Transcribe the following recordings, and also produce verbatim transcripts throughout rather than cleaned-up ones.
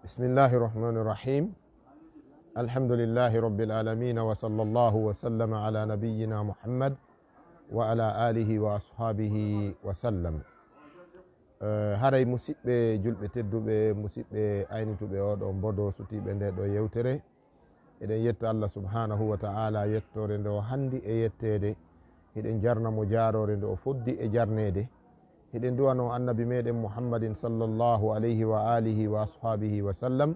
بسم الله الرحمن الرحيم. الحمد لله رب العالمين، وصلى الله وسلم على نبينا محمد وعلى آله وأصحابه وسلم. Eh, haray musiɓɓe julɓe tedduɓe, musiɓɓe aynituɓe oɗo mbodo sutiɓe nde ɗo yewtere, eɗen yetta Allah subhanahu wa ta'ala yettore nde o handi e yettede. Hiɗen jarna mo jarore nde o foddi e jarnede. Hiɗen duwano annabi meɗen Muhammadin sallallahu alayhi wa alihi wa ashabihi wa sallam.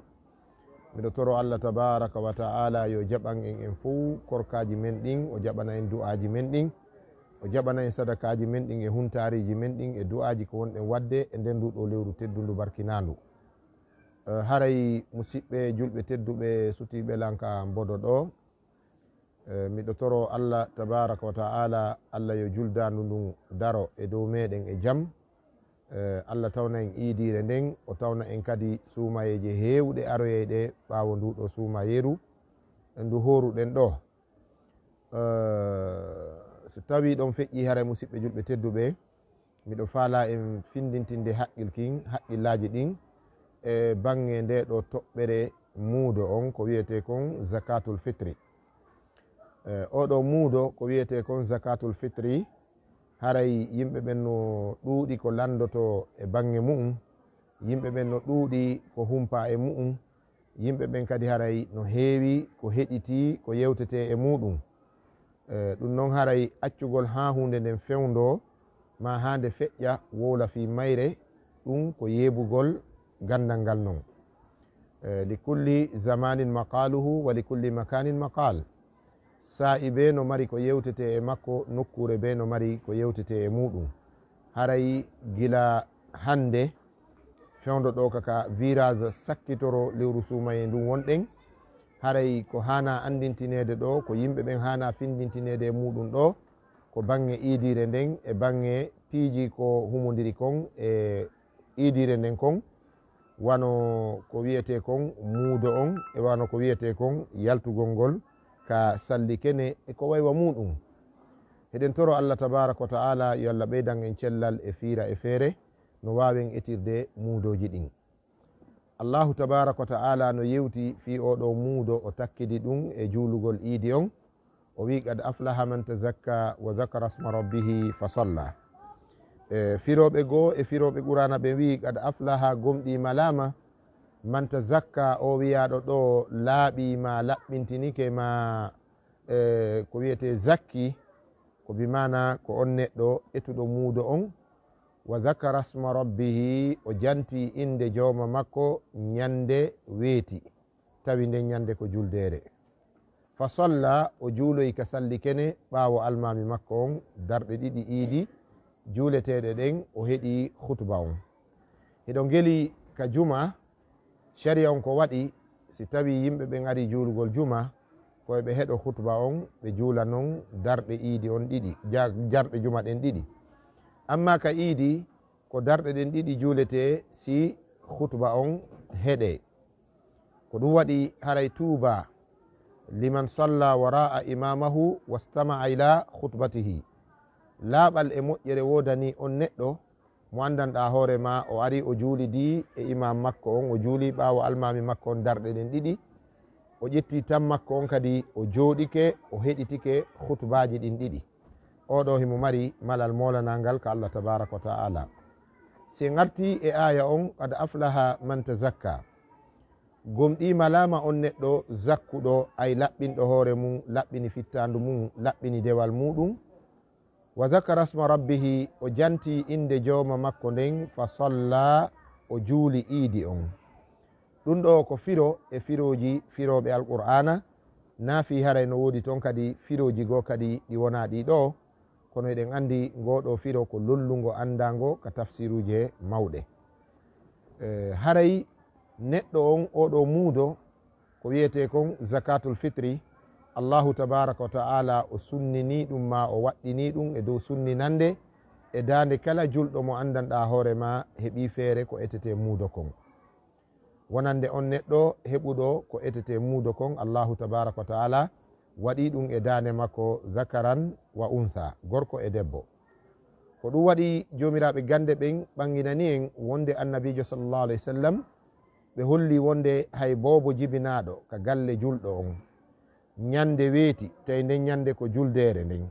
Miɗo toro Allah tabaraka wa ta'ala yo jaɓan en en fow korkaji men ɗin, o jaɓana en du'aji men ɗin, o jaɓana en sadakaji men ɗin e huntariji men ɗin e du'aji ko wonɗen wadde e nder ndu ɗo lewru teddundu barkinandu. Eh, haray musiɓɓe julɓe tedduɓe sutiɓe lanka mbodo ɗo, eh, miɗo toro Allah tabaraka wa ta'ala, Allah yo juldandu ndun daro e dow meɗen e jam. Eh, Allah tawna en iidire nden, o tawna en kadi suumayeeje heewɗe aroyeyɗe ɓaawo ndu ɗo suumayeeru, ndu hooruɗen ɗo. Eh, so tawi ɗon feƴƴi haray musiɓɓe julɓe tedduɓe, miɗo faala en findintinde haqqil kin, haqqillaaji ɗin e baŋŋe nde ɗo toɓɓere muudo on ko wiyetee kon zakatul fitri. Eh, oɗo muudo ko wiyetee kon zakatul fitri, haray yimɓe ɓen no ɗuuɗi ko landoto e baŋŋe mu'um, yimɓe ɓen no ɗuuɗi ko humpa e mu'um, yimɓe ɓen kadi haray no heewi ko heɗiti ko yewtetee e muuɗum. Eh, ɗum non haray accugol haa huunde nden fewndo ma haa nde feƴƴa wowla fii mayre, ɗum ko yeebugol ganndal ngal non. Eh, li kulli zamanin maqaluhu wa li kulli makanin maqal. Saa'i bee no mari ko yewtetee e makko, nokkuure bee no mari ko yewtetee e muuɗum. Haray gila hannde fewndo ɗo ka, ka virage sakkitoro lewru suumayee ndun wonɗen, haray ko haana anndintineede ɗo, ko yimɓe ɓen haana findintineede e muuɗum ɗo, ko baŋŋe iidiire nden e baŋŋe piiji ko humondiri kon e iidiire nden kon, wano ko wiyetee kon muudo on e wano ko wiyetee kon yaltugol ngol ka salli kene e ko waywa muuɗum. Hiɗen toro Allah tabaraka wa ta'ala yo Allah ɓeydan en cellal e fiira e feere no waawen etirde muudooji ɗin. Allahu tabaraka wa ta'ala no yewti fii oɗo muudo, o takkidi ɗum e juulugol iidi on. O wi'i, "Qad aflaha man tazakka wa zakara isma rabbihi fa salla." E firooɓe goo e firooɓe Qur'aana ɓe wi'i, "Qad aflaha, gomɗii malaama, man tazakka, o wiyaaɗo ɗo laaɓii ma laɓɓintinike ma, e, ko wiyetee zakki, ko bi maana ko on neɗɗo etuɗo muudo on, wa zakara isma rabbihi, o janti innde jooma makko ñande weeti, tawi nden ñande ko juldeere. Fa salla, o juuloyi ka salli kene ɓaawo almaami makko on, darɗe ɗiɗi iidi juuleteeɗe ɗen, o heɗi khutba on." Hiɗo ngeli ka juma, shari'a on ko waɗi, si tawi yimɓe ɓen ari juulugol juma, ko e ɓe heɗo khutba on, ɓe juula non darɗe iidi on ɗiɗi, ja-, jarɗe juma ɗen ɗiɗi. Amma ka iidi, ko darɗe ɗen ɗiɗi juuletee si khutba on heɗee. Ko ɗum waɗi haray tuuba liman salla wara'a imamahu wastama'a ila khutbatihi. Laaɓal e moƴƴere woodani on neɗɗo mo anndanɗaa hoore ma, o ari o juulidi e imaam makko on, o juuli ɓaawo almaami makko on darɗe ɗen ɗiɗi, o ƴetti tan makko on kadi, o jooɗike, o heɗitike khutbaaji ɗin ɗiɗi. Oɗo himo mari malal moolanangal ka Allah tabaraka wa ta'ala. Si en arti e aaya on, "Qad aflaha man tazakka." Gomɗii malaama on neɗɗo zakkuɗo, ay laɓɓinɗo hoore mum, laɓɓini fittaandu mum, laɓɓini dewal muuɗum. Wa zakara isma rabbihi, o janti innde jooma makko nden, fa salla, o juuli iidi on. Ɗum ɗo ko firo e firooji firooɓe Alqur'aana, naa fii haray no woodi ton kadi firooji goo kadi ɗi wonaa ɗii ɗo, kono eɗen anndi ngoo ɗo firo ko lollungo anndaango ka tafsiruuje mawɗe. Eh, haray neɗɗo on, oɗo muudo, ko wiyetee kon zakatul fitri, Allahu tabaraka wa ta'ala o sunnini ɗum, ma o waɗɗini ɗum e dow sunninande e daande kala julɗo mo anndanɗaa hoore ma heɓii feere ko etetee muudo kon. Wonande on neɗɗo heɓuɗo ko etetee muudo kon, Allahu tabaraka wa ta'ala waɗii ɗum e daande makko, zakaran wa untha, gorko e debbo. Ko ɗum waɗi joomiraaɓe gannde ɓen ɓanginani en wonde Annabiijo sallallahu alayhi wa sallam Ɓe holli wonde hay boobo jibinaaɗo ka galle julɗo on, ñande weeti, tawi nden ñande ko juldeere nden,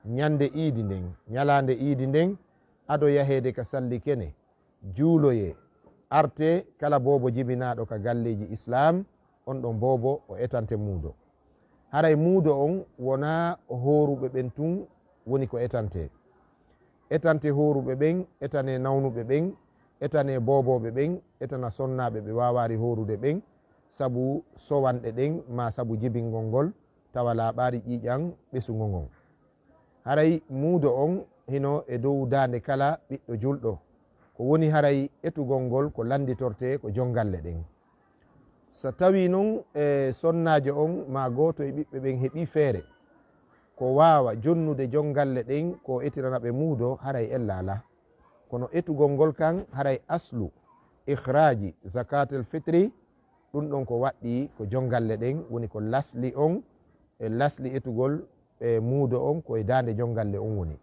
ñande iidi nden, ñalaande iidi nden, ado yaheede ka salli kene, juuloyee, artee, kala boobo jibinaaɗo ka galleeji Islaam, on ɗon boobo o etante muudo. Haray muudo on wonaa hooruɓe ɓen tun woni ko etante. Etante hooruɓe ɓen, etane nawnuɓe ɓen, etane boobooɓe ɓen, etana sonnaaɓe ɓe waawaari hoorude ɓen, sabu sowanɗe ɗen, maa sabu jibingol ngol, tawa laaɓaari ƴiiƴan ɓesungol ngon. Haray muudo on hino e dow daande kala ɓiɗɗo julɗo. Ko woni haray etugol ngol ko lannditortee ko jongalle ɗen. So tawii non e sonnaajo on maa gooto e ɓiɓɓe ɓen heɓii feere ko waawa jonnude jongalle ɗen ko etirana ɓe muudo, haray ella alaa. Kono etugol ngol kan, haray aslu ikhraaji zakaatil fitri, ɗun ɗon ko waɗɗii ko jongalle ɗen, woni ko lasli on e lasli etugol e muudo on ko e daande jongalle on woni.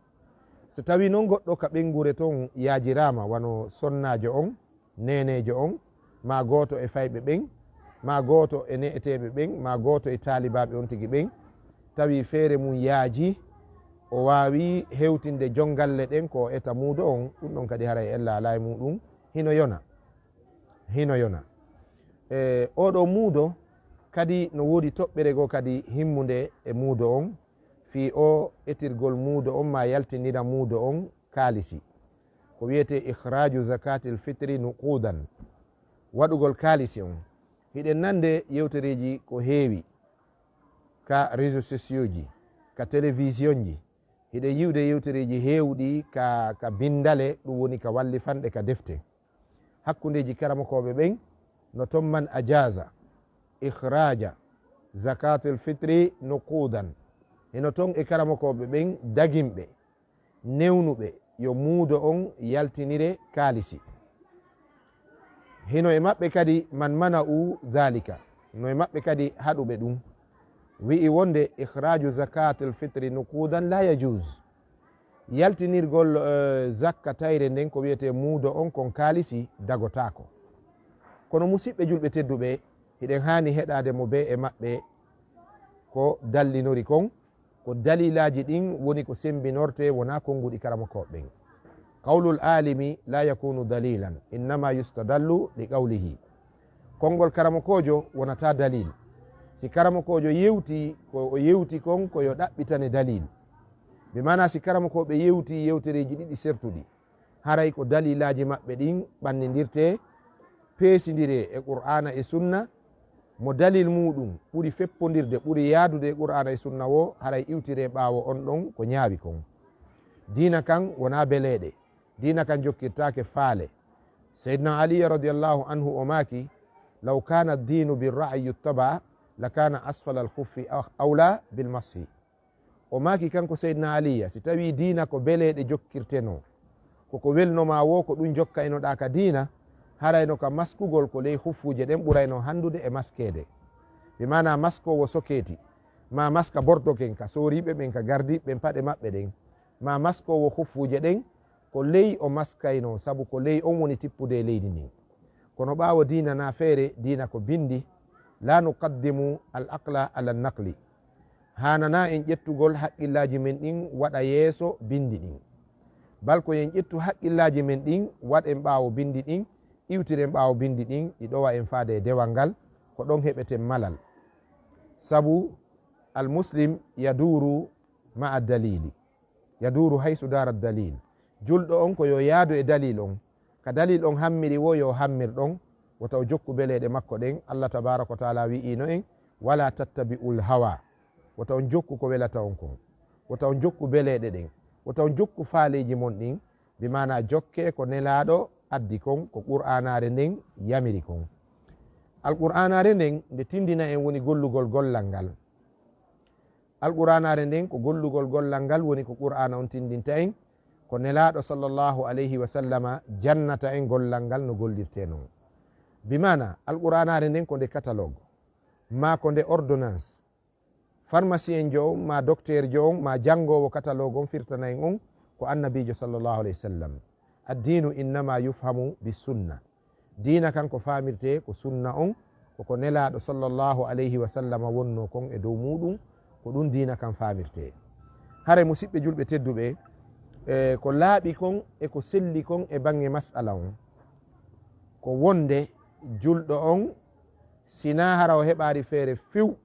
So tawii non goɗɗo ka ɓeynguure ton yaajiraama, wano sonnaajo on, neeneejo on, maa gooto e fayɓe ɓen, maa gooto e ne'eteeɓe ɓen, maa gooto e taalibaaɓe on tigi ɓen, tawi feere mun yaaji, o waawii hewtinde jongalle ɗen ko o eta muudo on, ɗun ɗon kadi haray ella alaa e muuɗun, hino yona. Hino yona. E, oo ɗoo muudo kadi no woodi toɓɓere goo kadi himmunde e muudo on, fii o etirgol muudo on maa yaltinira muudo on kaalisi. Ko wi'etee ikhraju zakatil fitri nuqudan. Waɗugol kaalisi on. Hiɗen nande yewtereeji ko heewi ka réseaux sociaux ji, ka télévision ji. Hiɗen yi'ude yewtereeji heewɗi ka, ka bindale, ɗun woni ka wallifanɗe ka defte. Hakkundeeji karamokooɓe ɓen no ton man ajaza ikhraja zakatil fitri nuqudan. Hino ton e karamokooɓe ɓen daginɓe, newnuɓe yo muudo on yaltinire kaalisi. Hino e maɓɓe kadi man mana'u dhalika. No e maɓɓe kadi haɗuɓe ɗun. Wi'i wonde ikhraju zakatil fitri nuqudan la yajuz. Yaltinirgol, eh, zakka tayre nden ko wi'etee muudo on kon kaalisi dagotaako. Kono musiɓɓe julɓe tedduɓe, hiɗen haani heɗaade mo bee e maɓɓe ko dallinori kon, ko dalilaaji ɗin woni ko sembinortee, wonaa konnguɗi karamokooɓe ɓen. Qawlul alimi la yakunu dalilan, innama yustadallu li qawlihi. Konngol karamokoojo wonataa dalil. Si karamokoojo yewti, ko o yewti kon ko yo ɗaɓɓitane dalil. Bi maanaa si karamokooɓe yewti yewtereeji ɗiɗi sertuɗi, haray ko dalilaaji maɓɓe ɗin ɓannindirtee, peesindiree e Qur'aana e Sunna, mo dalil muuɗum ɓuri feppondirde, ɓuri yaadude e Qur'aana e Sunna woo, haray iwtiree ɓaawo on ɗon ko ñaawi kon. Diina kan wonaa beleeɗe, diina kan jokkirtaake faale. Seydina Aliya radiyallahu anhu o maaki, "Law kaana diinu bi ra'yi yuttaba, la kaana asfala al-khuffi awla bil mashi." O maaki kanko Seydina Aliya, si tawii diina ko beleeɗe jokkirtenoo, ko ko welno maa woo ko ɗum jokkaynoɗaa ka diina, harayno ka maskugol ko ley huffuuje ɗen ɓurayno hanndude e maskeede. Bi maanaa maskoowo sokeeti, maa maska bordoken ka sooriiɓe ɓen, ka gardiiɓe ɓen paɗe maɓɓe ɗen, maa maskoowo huffuuje ɗen, ko ley o maskaynoo, sabu ko ley on woni tippude e leydi ndin. Kono ɓaawo diina na feere, diina ko binndi, "La nuqaddimu al aqla ala naqli." Haananaa en ƴettugol haqqillaaji men ɗin waɗa yeeso binndi ɗin. Bal ko en ƴettu haqqillaaji men ɗin, waɗen ɓaawo binndi ɗin, iwtiren ɓaawo binndi ɗin, ɗi ɗowa en faade e dewal ngal, ko ɗon heɓeten malal. Sabu al muslim yaduuru ma'a dalili. Yaduuru haysu daara dalil. Julɗo on ko yo yaadu e dalil on. Ka dalil on hammiri woo yo hammir ɗon, wota o jokku beleeɗe makko ɗen. Allah tabaaraka wa taala wi'iino en, "Wala tattabi'ul hawa." Wota on jokku ko welata on kon. Wota on jokku beleeɗe ɗen. Wota on jokku faaleeji mon ɗin. Bi maanaa jokkee ko Nelaaɗo addi kon, ko Qur'aanaare nden yamiri kon. Alqur'aanaare nden nde tindina en woni gollugol gollal ngal. Alqur'aanaare nden ko gollugol gollal ngal woni ko Qur'aana on tindinta en, ko Nelaaɗo sallallahu alayhi wa sallama jannata en gollal ngal no gollirtee non. Bi maanaa, Alqur'aanaare nden ko nde catalogue, maa ko nde ordonnance. Pharmacien jo on, maa docteur jo on, maa janngoowo catalogue on firtana en on ko Annabiijo sallallahu alayhi wa sallam. Addiinu innama yufhamu bi sunna. Diina kan ko faamirtee ko sunna on, ko ko Nelaaɗo sallallahu alayhi wa sallama wonnoo kon e dow muuɗum, ko ɗum diina kan faamirtee. Haray, musiɓɓe julɓe tedduɓe, e ko laaɓi kon e ko selli kon e baŋŋe mas'ala on, ko wonde julɗo on, si naa hara o heɓaari feere few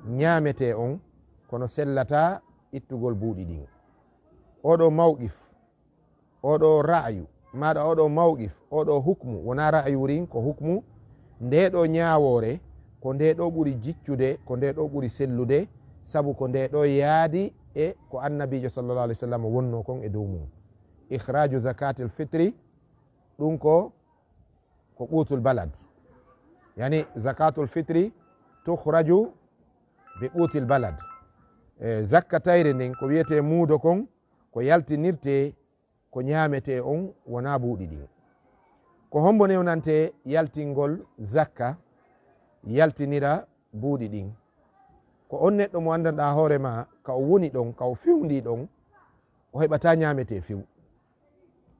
ñaametee on, kono sellataa ittugol buuɗi ɗin. Oɗo mawqif, oɗo ra'yu, maaɗa oɗo mawqif, oɗo hukmu, wonaa ra'yu rin, ko hukmu. Ndee ɗoo ñaawoore, ko ndee ɗoo ɓuri jiccude, ko ndee ɗoo ɓuri sellude, sabu ko ndee ɗoo yaadi e ko Annabiijo sallallahu alayhi wa sallam wonnoo kon e dow mum. Ikhraaju zakaatil fitri, ɗum ko, ko quutul balad. Yani, zakaatul fitri tukhraju bi quutil balad. E, zakka tayre nden, ko wiyetee muudo kon, ko yaltinirtee ko ñaametee on, wonaa buuɗi ɗin. Ko hombo newnantee yaltingol zakka, yaltinira buuɗi ɗin? Ko on neɗɗo mo anndanɗaa hoore maa, ka o woni ɗon, ka o fewndii ɗon, o heɓataa ñaametee few.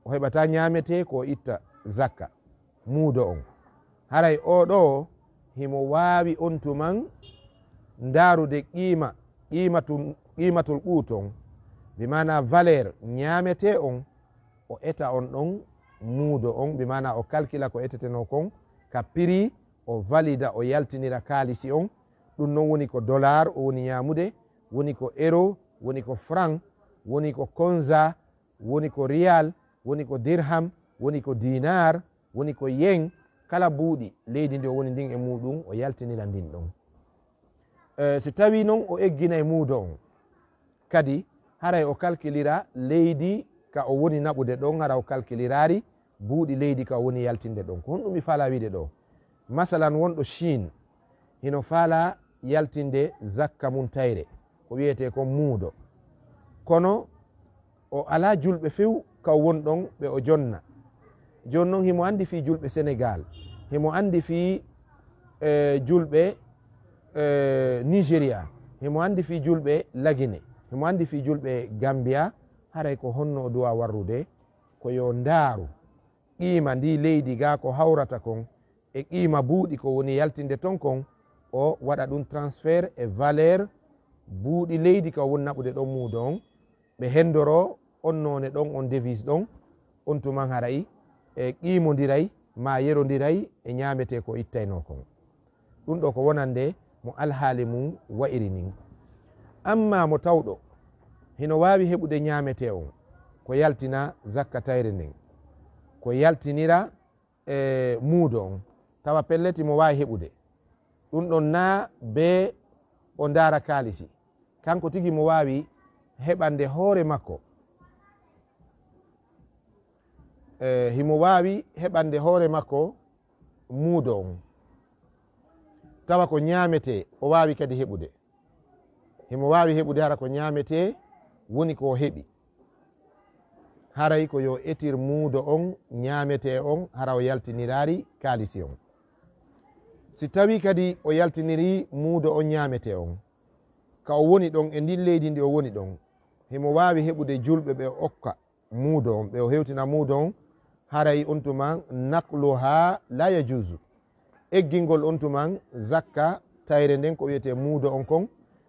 O heɓataa ñaametee ko o itta zakka, muudo on. Haray oo ɗoo himo waawi on tuman ndaarude qiima, qiimatun-, qiimatul quut on, bi maanaa valeur ñaametee on, o eta on ɗon muudo on, bi maanaa o kalkila ko etetenoo kon ka prix, o valida, o yaltinira kaalisi on. Ɗum non woni ko dollar o woni ñaamude, woni ko euro, woni ko franc, woni ko konza, woni ko riyal, woni ko dirham, woni ko dinar, woni ko yen. Kala buuɗi leydi ndi o woni ndin e muuɗum, o yaltinira ndin ɗon. E, si tawii non o egginay muudo on, kadi haray o kalkilira leydi ka o woni naɓude ɗon, hara o kalkiliraari buuɗi leydi ka o woni yaltinde ɗon. Ko honɗum mi faalaa wiide ɗoo? Masalan, wonɗo Chine hino faalaa yaltinde zakka mun tayre, ko wiyetee kon muudo. Kono o alaa julɓe few ka o woni ɗon ɓe o jonna. Jooni non, himo anndi fii julɓe Senegal, himo anndi fii, eh, julɓe, eh, Nigeria, himo anndi fii julɓe Lagine, himo anndi fii julɓe Gambia. Haray ko honno o duwaa warrude? Ko yo ndaaru qiima ndii leydi gaa ko hawrata kon e qiima buuɗi ko woni yaltinde ton kon, o waɗa ɗum transfert e valeur buuɗi leydi ka woni naɓude ɗon muudo on, ɓe hendoroo on noone ɗon, on devise ɗon, on tuman haray e qiimondiray maa yerondiray e ñaametee ko ittaynoo kon. Ɗum ɗoo ko wonande mo alhaali mum wa'iri nin. Ammaa mo tawɗo hino waawi heɓude ñaametee on, ko yaltina zakka tayre nden, ko yaltinira e muudo on, tawa pellet himo waawi heɓude ɗum ɗon, naa bee o ndaara kaalisi. Kanko tigi mo waawi heɓande hoore makko, e, himo waawi heɓande hoore makko muudo on, tawa ko ñaametee, o waawi kadi heɓude. Himo waawi heɓude hara ko ñaametee woni ko o heɓi. Haray ko yo etir muudo on ñaametee on, hara o yaltiniraari kaalisi on. Si tawii kadi o yaltinirii muudo on ñaametee on, ka o woni ɗon e ndin leydi ndi o woni ɗon, himo waawi heɓude julɓe ɓe o okka muudo on, ɓe o hewtina muudo on, haray on tuman naqluhaa laa yajuuzu. Eggingol on tuman zakka tayre nden, ko wiyetee muudo on kon,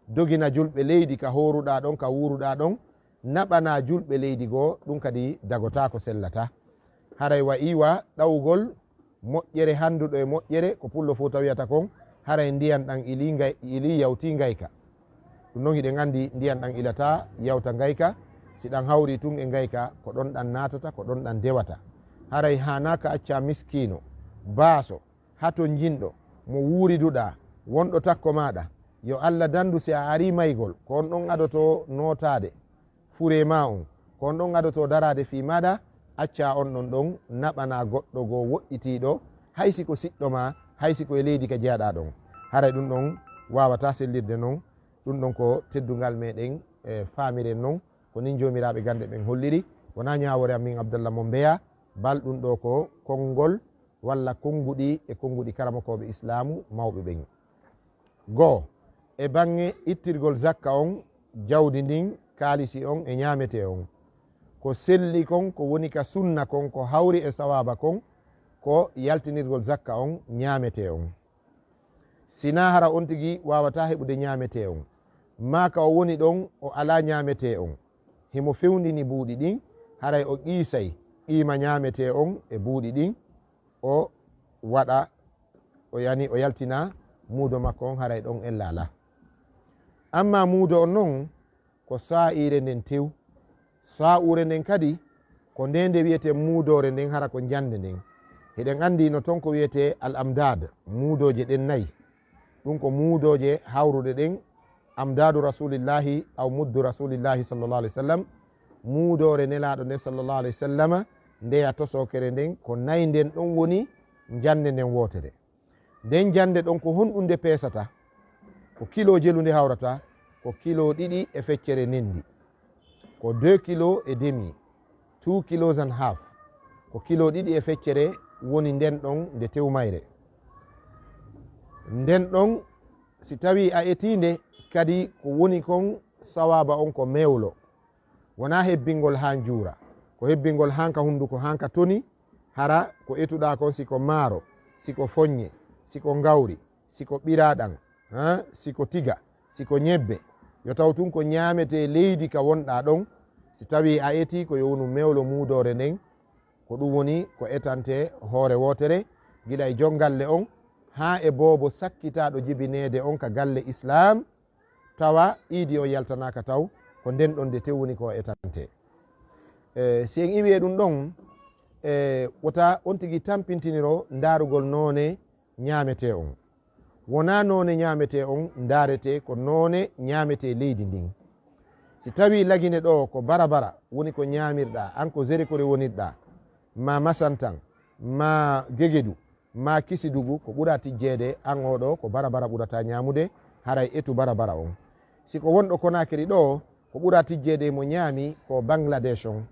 dogina julɓe leydi ka hooruɗaa ɗon, ka wuuruɗaa ɗon, naɓana julɓe leydi goo, ɗum kadi dagotaako, sellataa. Haray wa iwa ɗawgol moƴƴere hannduɗo e moƴƴere, ko pullo fow tawiyata kon, haray ndiyan ɗan ilii ngay-, ilii yawtii ngayka. Ɗum non hiɗen anndi ndiyan ɗan ilataa yawta ngayka, si ɗan hawrii tun e ngayka, ko ɗon ɗan naatata, ko ɗon ɗan dewata. Haray haanaaka accaa miskiino, baaso, hatonjinɗo, mo wuuriduɗaa, wonɗo takko maaɗa. Yo Alla danndu si a arii maygol, ko on ɗon adotoo nootaade furee maa on, ko on ɗon adotoo daraade fii maaɗa, accaa on ɗon ɗon naɓanaa goɗɗo goo woɗɗitiiɗo, hay si ko siɗɗo maa, hay si ko e leydi ka jeyaɗaa ɗon. Haray ɗum ɗon waawataa sellirde non. Ɗum ɗon ko teddungal meɗen, e faamiren non. Ko nin joomiraaɓe gannde ɓen holliri. Wonaa ñaawoore am min Abdallah Mombeya, bal ɗum ɗoo ko konngol walla konnguɗi e konnguɗi karamokooɓe Islaamu mawɓe ɓen. Goo, e baŋŋe ittirgol zakka on, jawdi ndin, kaalisi on e ñaametee on, ko selli kon, ko woni ka sunna kon, ko hawri e sawaaba kon, ko yaltinirgol zakka on ñaametee on. Sinaa hara on tigi waawataa heɓude ñaametee on, maa ka o woni ɗon o alaa ñaametee on, himo fewndini buuɗi ɗin, haray o qiisay qiima ñaametee on e buuɗi ɗin, o waɗa, o yani, o yaltina muudo makko on, haray ɗon ella alaa. Ammaa muudo on non, ko saa'iire nden tew. Saa'uure nden kadi, ko nde nde wiyetee muudoore nden, hara ko njande nden. Hiɗen anndi no ton ko wiyetee al amdad, muudooje ɗen nayi. Ɗum ko muudooje hawruɗe ɗen, amdadu rasulillahi aw muddu rasulillahi sallallahu alaihi wasallam, muudoore nelaaɗo nden sallallahu alaihi wasallama, ndeya tosookere nden, ko nayi nden ɗon woni njande nden wootere. Nden jannde ɗon, ko honɗum nde peesata? Ko kilo jelu nde hawrata? Ko kilo ɗiɗi e feccere nendi. Ko deux kilo et demi, two kilos and half. Ko kilo ɗiɗi e feccere woni nden ɗon nde tew mayre. Nden ɗon, si tawii a etii nde, kadi ko woni kon sawaaba on ko mewlo. Wonaa hebbingol haa njuura, ko hebbingol haa ka hunnduko, haa ka toni, hara ko etuɗaa kon, si ko maaro, si ko foññe, si ko ngawri, si ko ɓiraaɗam, haa, si ko tiga, si ko ñebbe, yo taw tun ko ñaametee leydi ka wonɗaa ɗon. Si tawii a etii, ko yo wonu mewlo muudoore nden, ko ɗum woni ko etantee hoore wootere, gila e jom galle on, haa e boobo sakkitaaɗo jibineede on ka galle Islaam, tawa iidi on yaltanaaka taw, ko nden ɗon nde tew woni ko etantee. E, si en iwii e ɗum ɗon, e, wota on tigi tampintiniro ndaarugol noone ñaametee on. Wonaa noone ñaametee on ndaaretee, ko noone ñaametee leydi ndin. Si tawii Lagine ɗoo ko barabara woni ko ñaamirɗaa, an ko Zerekore wonirɗaa, maa Masantan, maa Gegedu, maa Kisidugu, ko ɓuraa tijjeede, an oo ɗoo ko barabara ɓurataa ñaamude, haray etu barabara on. Si ko wonɗo Konaakiri ɗoo, ko ɓuraa tijjeede mo ñaami ko Bangladesh on,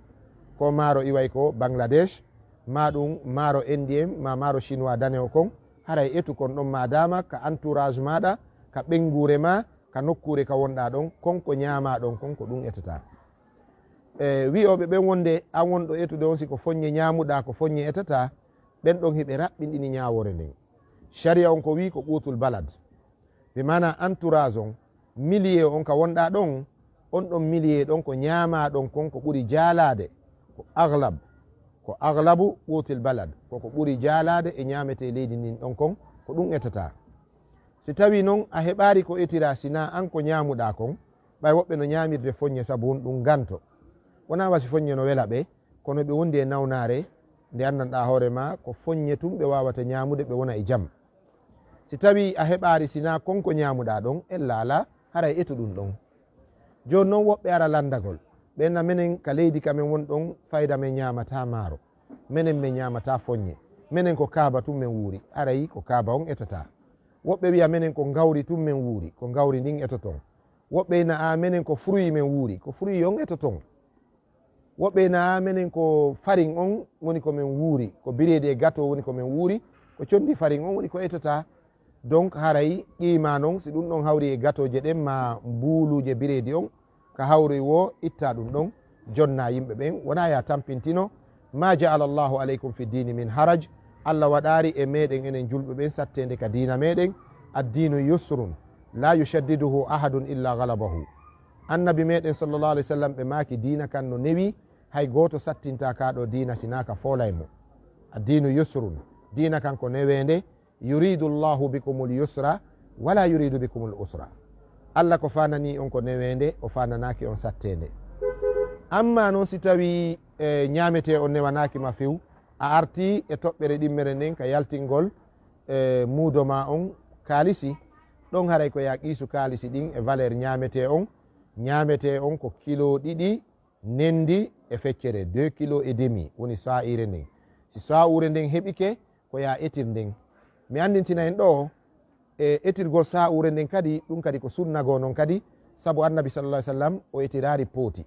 ko maaro iway ko Bangladesh, maa ɗum maaro Indien, maa maaro Chinois danewo kon, haray etu kon ɗon, maadaama ka entourage maaɗa, ka ɓeynguure maa, ka nokkuure ka wonɗaa ɗon, kon ko ñaamaa ɗon kon, ko ɗum etataa. E, wi'ooɓe ɓen wonde an wonɗo etude on, si ko foññe ñaamuɗaa, ko foññe etataa, ɓen ɗon hiɓe raɓɓinɗini ñaawoore nden. Sharia on ko wi'i ko quutul balad. Bi maana entourage on, milieu on ka wonɗaa ɗon, on ɗon milieu ɗon ko ñaamaa ɗon kon ko ɓuri jaalaade, ko aglab, ko aglabu quutil balad, ko ko ɓuri jaalaade e ñaametee leydi ndin ɗon kon, ko ɗum etataa. Si tawii non a heɓaari ko etiraa, sinaa an ko ñaamuɗaa kon, ɓay woɓɓe no ñaamirde foññe sabu on ɗum ganto. Wonaa wa si foññe no wela ɓe, kono ɓe wondi e nawnaare nde anndanɗaa hoore maa ko foññe tun ɓe waawata ñaamude, ɓe wona e jam. Si tawii a heɓaari, sinaa kon ko ñaamuɗaa ɗon, ella alaa, haray etu ɗum ɗon. Jooni non woɓɓe ara lanndagol, ɓe na menen ka leydi ka men woni ɗon, fayda men ñaamataa maaro, menen men ñaamataa foññe, menen ko kaaba tun men wuuri, haray ko kaaba on etataa. Woɓɓe wi'a menen ko ngawri tun men wuuri, ko ngawri ndin etoton. Woɓɓe na a menen ko fruit men wuuri, ko fruit on etoton. Woɓɓe na a menen ko farin on woni ko men wuuri, ko bireedi e gato woni ko men wuuri, ko condi farin on woni ko etataa. Donc haray qiima non, si ɗum ɗon hawri e gatooje ɗen maa mbuuluuje bireedi on, ka hawroy woo, itta ɗum ɗon, jonna yimɓe ɓen, wonaa ya tampintino. Ma ja'ala Allahu alaykum fi dini min haraj, Allah waɗaari e meɗen enen julɓe ɓen satteende ka diina meɗen. Addinu yusrun, la yushaddiduhu ahadun illa ghalabahu. Annabi meɗen sallallahu alayhi wa sallam ɓe maaki, diina kan no newi, hay gooto sattintaa ka ɗo diina sinaa ka foolay mo. Addinu yusrun, diina kan ko neweende. Yuridu Allahu bikumul yusra wala yuridu bikumul usra. Allah ko fanani on ko neweende, o fananaaki on satteende. Amma non si tawi, e, ñaametee on newanaaki ma few, a arti e toɓɓere ɗimmere nden ka yaltingol, e, muudo ma on kaalisi, ɗon haray ko ya qiisu kaalisi ɗin e valeur ñaametee on. Ñaametee on ko kilo ɗiɗi nendi e feccere, deux kilo et demi woni sa'ire nden. Si sa'ure nden heɓike, ko ya etir nden. Mi anndintina en ɗo, e etirgol sa'ure nden kadi, ɗum kadi ko sunna goo non kadi, sabu Annabi sallallahu alaihi wasallam o etiraari pooti.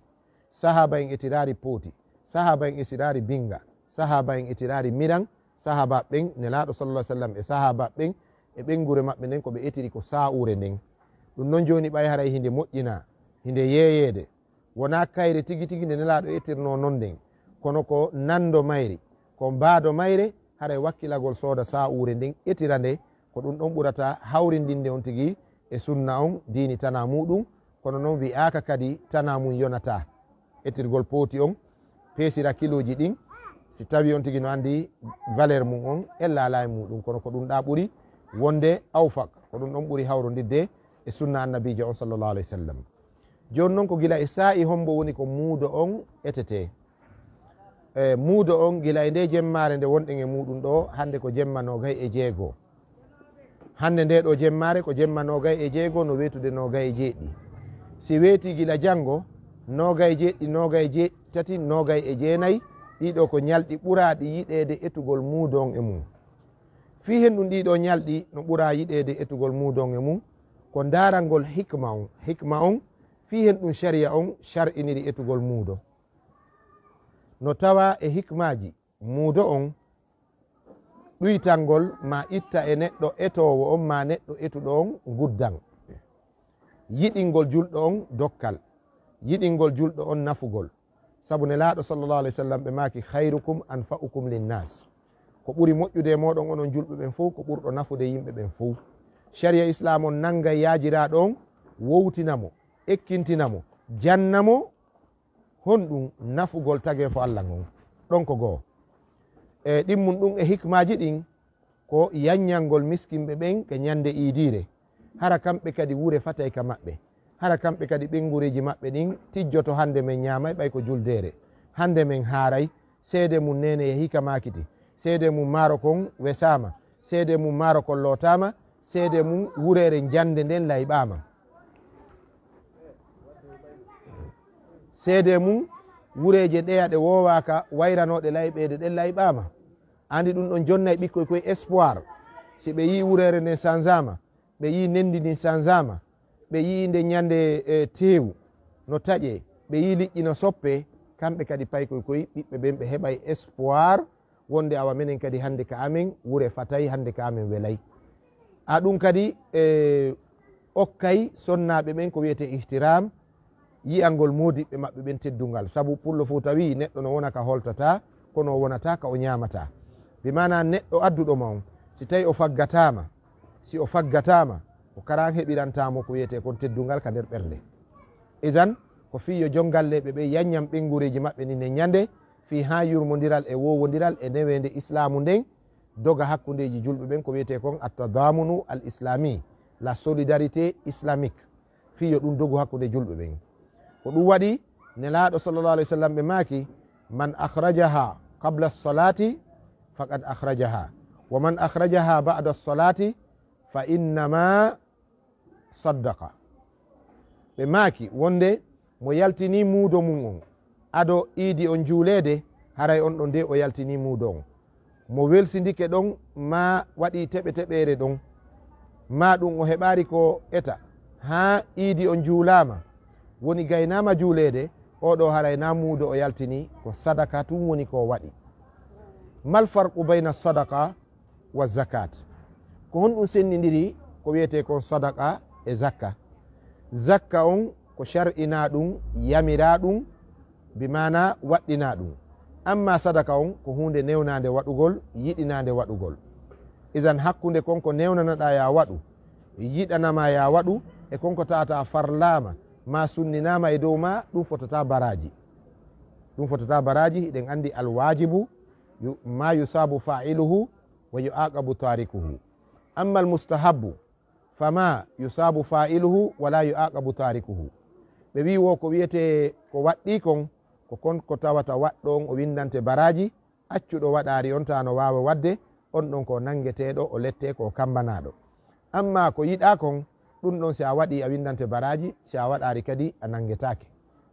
Sahaaba en etiraari pooti. Sahaaba en etiraari binga. Sahaaba en etiraari miran. Sahaaba ɓen, Nelaaɗo sallallahu alaihi wasallam e sahaaba ɓen, e ɓeynguure maɓɓe nden, ko ɓe etiri ko sa'ure nden. Ɗum non jooni ɓay haray hinde moƴƴina, hinde yeeyeede. Wonaa kayre tigi tigi nde Nelaaɗo etirnoo non nden, kono ko nando mayre, ko mbaado mayre, haray wakkilagol sooda saa'uure nden etira nde, ko ɗum ɗon ɓurata hawrindinde on tigi e sunna on diini tanaa muuɗum, kono non wi'aaka kadi tanaa mum yonataa. Etirgol pooti on, peesira kilooji ɗin, si tawi on tigi no anndi valeur mum on, ella alaa e muuɗum, kono ko ɗum ɗaa ɓuri wonde awfaq, ko ɗum ɗon ɓuri hawrondirde e sunna annabiijo on sallallahu alayhi wa sallam. Jooni non ko gila e saa'i hombo woni ko muudo on etetee? E muudo on gila e nde jemmaare nde wonɗen e muuɗum ɗo, hannde ko jemma noogay e jeego. Hannde nde ɗo jemmaare ko jemma noogay e jeego no weetude noogay e jeeɗiɗi. Si weetii gila janngo, noogay e jeeɗiɗi, noogay e jeeɗiɗi, tati, noogay e jeenay, ɗii ɗo ko ñalɗi ɓuraaɗi yiɗeede etugol muudo on e mum. Fii hen ɗum ɗii ɗo ñalɗi no ɓuraa yiɗeede etugol muudo on e mum, ko ndaarangol hikma on. Hikma on, fii hen ɗum shari'a on shar'iniri etugol muudo. No tawaa e hikmaaji muudo on, ɗuytangol ma itta e neɗɗo etoowo on ma neɗɗo etuɗo on nguddan. Yiɗingol julɗo on dokkal. Yiɗingol julɗo on nafugol. Sabu Nelaaɗo sallallahu alayhi wa sallam ɓe maaki, "Khayrukum anfa'ukum linnas." Ko ɓuri moƴƴude e mooɗon onon julɓe ɓen fow, ko ɓurɗo nafude yimɓe ɓen fow. Shari'a Islaam on nangay yaajiraaɗo on, wowtina mo, ekkintina mo, janna mo, honɗum nafugol tageefo Alla ngon. Ɗon ko goo. E ɗimmun ɗum e hikmaaji ɗin, ko yanñangol miskinɓe ɓen ka ñande iidiire. Hara kamɓe kadi wure fatay ka maɓɓe. Hara kamɓe kadi ɓeynguureeji maɓɓe ɗin tijjoto hande men ñaamay ɓay ko juldeere. Hande men haaray. Seede mum neene yahii ka maakiti. Seede mum maaro kon wesaama. Seede mum maaro kon lootaama. Seede mum wureere njande nden layɓaama. Seede mum wureeje ɗeya ɗe woowaaka wayranooɗe layɓeede ɗen layɓaama. Andi ɗum ɗon jonnay ɓikkoy koye espoir. Si ɓe yii wureere nden sanzaama, ɓe yii nendi ndin sanzaama, ɓe yii nde ñande, e, teewu no taƴee, ɓe yii liƴƴi no soppee, kamɓe kadi paykoy koy ɓiɓɓe ɓen ɓe heɓay espoir wonde awa menen kadi hande ka amen wure fatay, hande ka amen welay. A ɗum kadi e okkay sonnaaɓe ɓen ko wiyetee ihtiram, yi'angol moodiɓɓe maɓɓe ɓen teddungal. Sabu pullo Fuuta wi'i, neɗɗo no wona ka holtataa, kono o wonataa ka o ñaamataa. Bi maanaa neɗɗo adduɗo ma on, si tawi o faggataama, si o faggataama, o karan heɓirantaa mo ko wiyetee kon teddungal ka nder ɓernde. Idan, ko fii yo jonngalleeɓe ɓe yanñan ɓeynguureeji maɓɓe ɗin e ñande, fii haa yurmondiral e woowondiral e neweende Islaamu nden doga hakkundeeji julɓe ɓen, ko wiyetee kon at-tadamunu al-islami, la solidarité islamique. Fii yo ɗum dogu hakkunde julɓe ɓen. Ko ɗum waɗi Nelaaɗo sallallahu alayhi wa sallam ɓe maaki, "Man akhrajaha qabla as-salati faqad akhrajaha, wa man akhrajaha ba'da as-salati fa innama saddaqa." Ɓe maaki wonde mo yaltinii muudo mum on ado iidi on juuleede, haray on ɗon de o yaltinii muudo on. Mo welsindike ɗon, maa waɗii teɓe-teɓeere ɗon, maa ɗum o heɓaari ko eta, haa iidi on juulaama, woni gaynaama juuleede, oo ɗoo haray naa muudo o yaltinii, ko sadaka tun woni ko o waɗi. Mal farqu bayna sadaqa wa zakat? Ko honɗum senndindiri ko wiyetee kon sadaqa e zakka? Zakka on ko shar'inaa ɗum, yamiraa ɗum, bi maanaa waɗɗinaa ɗum. Ammaa sadaka on ko huunde newnaande waɗugol, yiɗinaande waɗugol. Idan hakkunde kon ko newnanaɗaa yaa waɗu, yiɗanamaa yaa waɗu, e kon ko tawata farlaama, maa sunninaama e dow maa, ɗum fotataa baraaji. Ɗum fotataa baraaji, hiɗen anndi alwaajibu yu-, maa yusaabu faa'iluhu wa yu'aaqabu taarikuhu. Amma almustahabbu, fama yusaabu faa'iluhu wa laa yu'aaqabu taarikuhu. Ɓe wi'i wo ko wiyetee ko waɗɗii kon, ko kon ko tawata waɗɗo on o winndante baraaji, accuɗo waɗaari on taa no waawa waɗde, on ɗon ko nanngeteeɗo, o lettee ko kambanaaɗo. Ammaa ko yiɗaa kon, ɗum ɗon si a waɗii a winndante baraaji, si a waɗaari kadi a nanngetaake.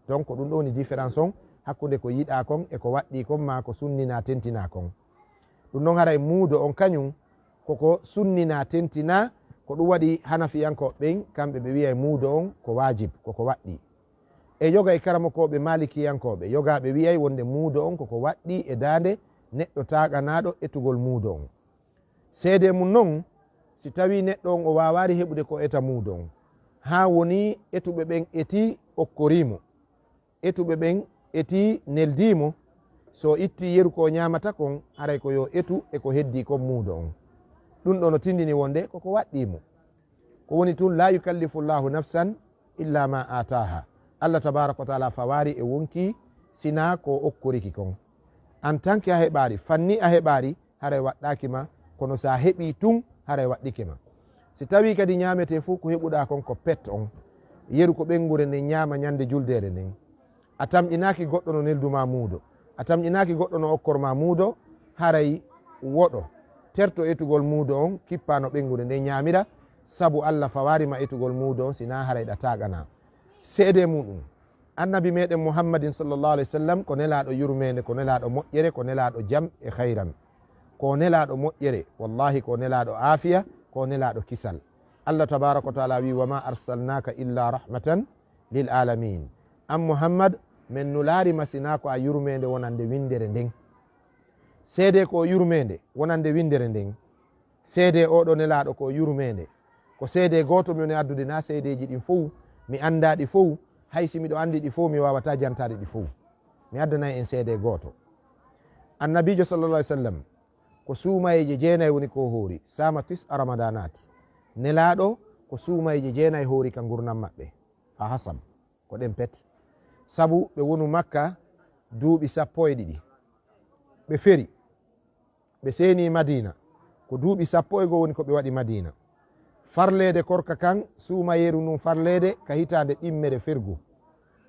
Donc ko ɗum ɗo woni différence on hakkunde ko yiɗaa kon e ko waɗɗii kon maa ko sunninaa tentinaa kon. Ɗum ɗon haray muudo on kañum koko sunninaa tentinaa, ko ɗum waɗi Hanafiyankooɓe ɓen, kamɓe ɓe wi'ay muudo on ko waajib, koko waɗɗii. E yoga e karamokooɓe Maalikiyankooɓe, yogaaɓe wi'ay wonde muudo on koko waɗɗii e daande neɗɗo taaganaaɗo etugol muudo on. Seedee mum non, si tawii neɗɗo on o waawaali heɓude ko eta muudo on, haa wonii etuɓe ɓen etii okkorii mo, etuɓe ɓen etii neldii mo, So itti yeru ko ñaamata kon, haray ko yo etu e ko heddii kon muudo on. Ɗun ɗoo no tindini wonde ko ko waɗɗii mo. Ko woni tun, "La yukallifu Allahu nafsan illa ma ataha." Allah tabaraka wa taala fawaari e wonkii sinaa ko okkoriki kon. En tant que a heɓaari, fanni a heɓaari, haray waɗɗaaki ma, kono si a heɓii tun, haray waɗɗike ma. Si tawii kadi ñaametee fow ko heɓuɗaa kon ko pet on, yeru ko ɓenngure nden ñaama ñande juldeere nden. A tamƴinaaki goɗɗo no neldu ma muudo. A tamƴinaaki goɗɗo no okkor ma muudo, haray woɗo. Terto etugol muudo on, kippaa no ɓenngure nden ñaamira, sabu Allah fawaari ma etugol muudo on, sinaa haray ɗa taaganaa. Seedee muɗum, Annabi meɗen Muhammadin sallallahu alayhi wa sallam ko nelaaɗo yurmeende, ko nelaaɗo moƴƴere, ko nelaaɗo jam e khayran. Ko nelaaɗo moƴƴere, wallahi ko nelaaɗo aafiya, ko nelaaɗo kisal. Allah tabaraka wa taala wi, "Wa ma arsalnaka illa rahmatan lil alamin." An Muhammad, men nulaari ma sinaa ko a yurmeende wonande winndere nden. Seedee ko o yurmeende wonande winndere nden. Seedee oo ɗoo nelaaɗo ko o yurmeende. Ko seedee gooto mi woni addude, naa seedeeji ɗin fow. Mi anndaa ɗi fow. Hay si miɗo anndi ɗi fow, mi waawataa jantaade ɗi fow. Mi addanay en seedee gooto. Annabiijo sallallahu alayhi wa sallam, ko suumayeeje jeenay woni ko o hoori. Sama tis'a ramadanat. Nelaaɗo ko suumayeeje jeenay hoori ka ngurndan maɓɓe. Fa hasab. Ko ɗen pet. Sabu ɓe wonu Makka duuɓi sappo e ɗiɗi. Ɓe feri. Ɓe seeni Madiina. Ko duuɓi sappo e goo woni ko ɓe waɗi Madiina. Farleede korka kan, suumayeeru ndun farleede ka hitaande ɗimmere fergu.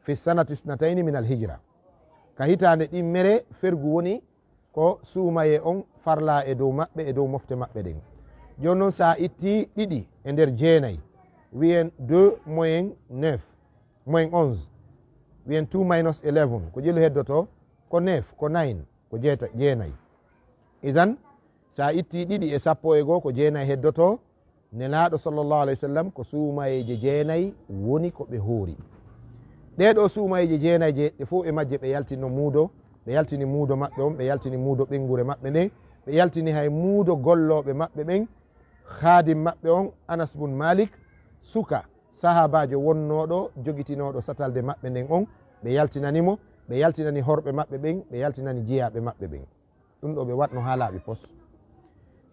Fi sanati isnatayni min al hijra. Ka hitaande ɗimmere fergu woni ko suumayee on farlaa e dow maɓɓe, e dow mofte maɓɓe ɗen. Jooni non, si a ittii ɗiɗi e nder jeenay, wiyen deux moins neuf, moins onze, wiyen two minus eleven, ko jelu heddoto? Ko neuf, ko nine, ko jeeta-, jeenay. Idan, si a ittii ɗiɗi e sappo e goo, ko jeenay heddoto. Nelaaɗo sallallahu alayhi wa sallam, ko suumayeeje jeenay woni ko ɓe hoori. Ɗee ɗoo suumayeeje jeenay je, ɗe fow e majje ɓe yaltino muudo, ɓe yaltini muudo maɓɓe on, ɓe yaltini muudo ɓenngure maɓɓe nden, ɓe yaltini hay muudo gollooɓe maɓɓe ɓen, khaadim maɓɓe on, Anas bun Malik, suka sahaabaajo wonnooɗo jogitinooɗo satalde maɓɓe nden on, ɓe yaltinani mo, ɓe yaltinani horɓe maɓɓe ɓen, ɓe yaltinani jiyaaɓe maɓɓe ɓen. Ɗun ɗoo ɓe waɗno haa laaɓi pos.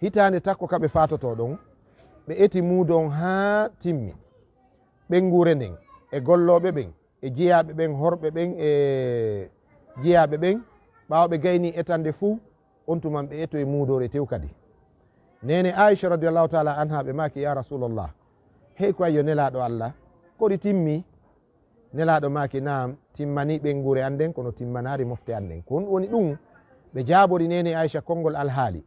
Hitaande takko ka ɓe faatotoo ɗon, ɓe eti muudo on haa timmi. Ɓenngure nden, e gollooɓe ɓen, e jiyaaɓe ɓen, horɓe ɓen, e jiyaaɓe ɓen, ɓaawo ɓe gaynii etande fow, on tuman ɓe etoyi muudoore tew kadi. Neene Aisha radiyallahu taala anha ɓe maaki, "Ya Rasulallah, hey ko ayyo Nelaaɗo Allah, kori timmi?" Nelaaɗo maaki, "Naam, timmanii ɓenngure an nden, kono timmanaari mofte an nden." Ko honɗum woni ɗum? Ɓe jaabori Neene Aisha konngol alhaali.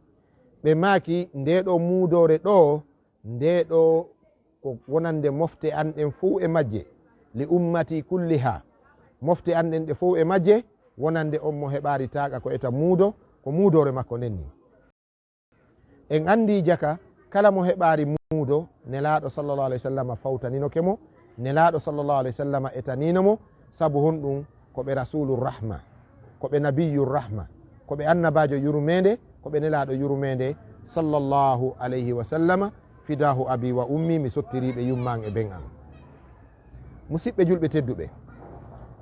Ɓe maaki, "Ndee ɗoo muudoore ɗoo, ndee ɗoo ko wonande mofte an ɗen fow e majje, li ummati kulliha. Mofte an ɗen ɗe fow e majje, wonande on mo heɓaari taaqa ko eta muudo, ko muudoore makko nden ni." En anndii jaka, kala mo heɓaari muudo, Nelaaɗo sallallahu alayhi wa sallam fawtaninoke mo, Nelaaɗo sallallahu alayhi wa sallam etaniino mo, sabu honɗum? Ko ɓe Rasuulu Rahma, ko ɓe Nabiyyu Rahma, ko ɓe Annabaajo yurmeende, ko ɓe Nelaaɗo yurmeende, sallallahu alayhi wa sallam, fidaahu abi wa ummi, mi sottirii ɓe yumma an e ben an. Musiɓɓe julɓe tedduɓe,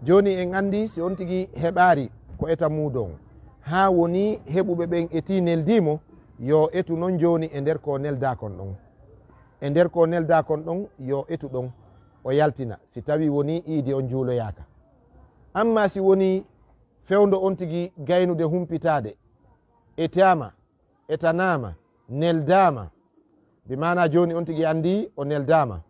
jooni en anndii si on tigi heɓaari ko eta muudo on, haa woni heɓuɓe ɓen etii neldii mo, yo etu non jooni e nder ko neldaa kon ɗon. E nder ko neldaa kon ɗon, yo etu ɗon, o yaltina, si tawii wonii iidi on juuloyaaka. Ammaa si wonii fewndo on tigi gaynude humpitaade, etaama, etanaama, neldaama, bi maanaa jooni on tigi anndii o neldaama,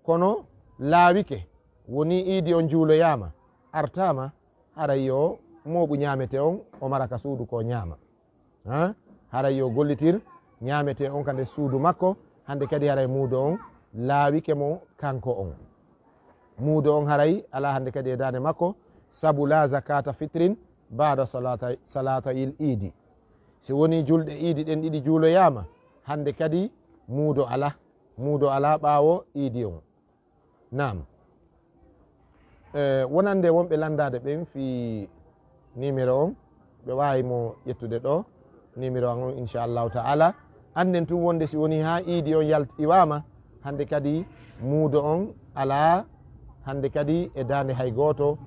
kono laawike, wonii iidi on juuloyaama, artaama, haray yo mooɓu ñaamete on, o mara ka suudu ko ñaama. Ha? Haray yo gollitir ñaamete on ka nder suudu makko, hannde kadi haray muudo on laawike mo kanko on. Muudo on haray alaa hannde kadi e daande makko, sabu laa zakata fitrin baada salata, salatayil iidi. Si wonii julɗe iidi ɗen ɗiɗi juuloyaama, hannde kadi muudo alaa, muudo alaa ɓaawo iidi on. Naam. Eh, wonande wonɓe lanndaade ɓen fii numéro on, ɓe waawi mo ƴettude ɗoo, numéro an on, inchallahu ta'ala. Annden tun wonde si wonii haa iidi on yalt-, iwaama, hannde kadi muudo on alaa, hannde kadi e daande hay gooto.